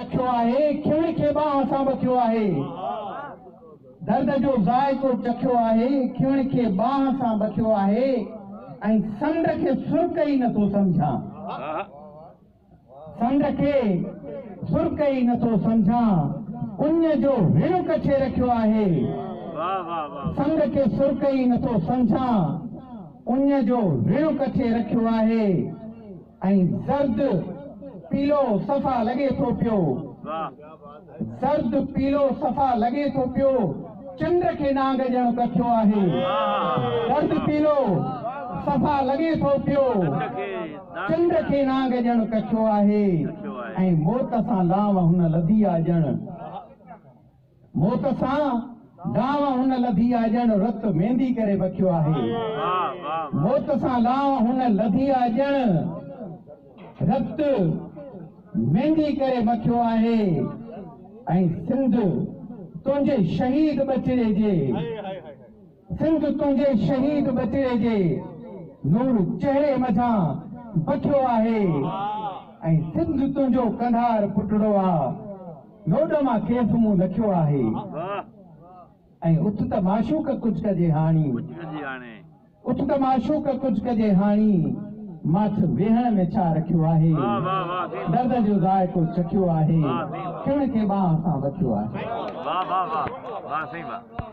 چکيو آهي، کيڻ کي ٻانهن سان ٻکيو آهي. درد جو ذائقو چکيو آهي، کيڻ کي ٻانهن سان ٻکيو آهي ۽ سمنڊ کي سرڪ ئي نٿو سمجهان. سمنڊ کي سرڪ ئي نٿو سمجهان، اڃ جو رڻ ڪڇي رکيو آهي. سمنڊ کي سرڪ ئي نٿو سمجهان، اڃ جو رڻ ڪڇي رکيو آهي ۽ زرد پيلو صفا لڳي ٿو پيو. زرد پيلو صفا لڳي ٿو پيو، چنڊ کي نانگ ڄڻ ڪکيو آهي. زرد پيلو صفا لڳي ٿو پيو، چنڊ کي نانگ ڄڻ ڪکيو آهي ۽ موت سان لانء هن لڌي آ ڄڻ. موت سان لانء هن لڌي آ ڄڻ رت ميندي ڪري بکيو آهي. موت سان لانء هن لڌي آ ڄڻ رت ميندي ڪري مکيو آهي ۽ سنڌ تنهنجي شهيد ٻچڙي جي سنڌ تنهنجي شهيد ٻچڙي جي نور چهري منجهان بکيو آهي ۽ سنڌ تنهنجو ڪنڌار پٽڙو آ لوڏ مان کيس مون لکيو آهي ۽ اٿ ته معشوق ڪجهه ڪجي هاڻي. اٿ ته معشوق ڪجهه ڪجي هاڻي، ماٺ ويهڻ ۾ ڇا رکيو آهي، درد جو ذائقو چکيو آهي، کڻ کي ٻانهن سان ٻکيو آهي. واھ واھ واھ واھ سائين واھ.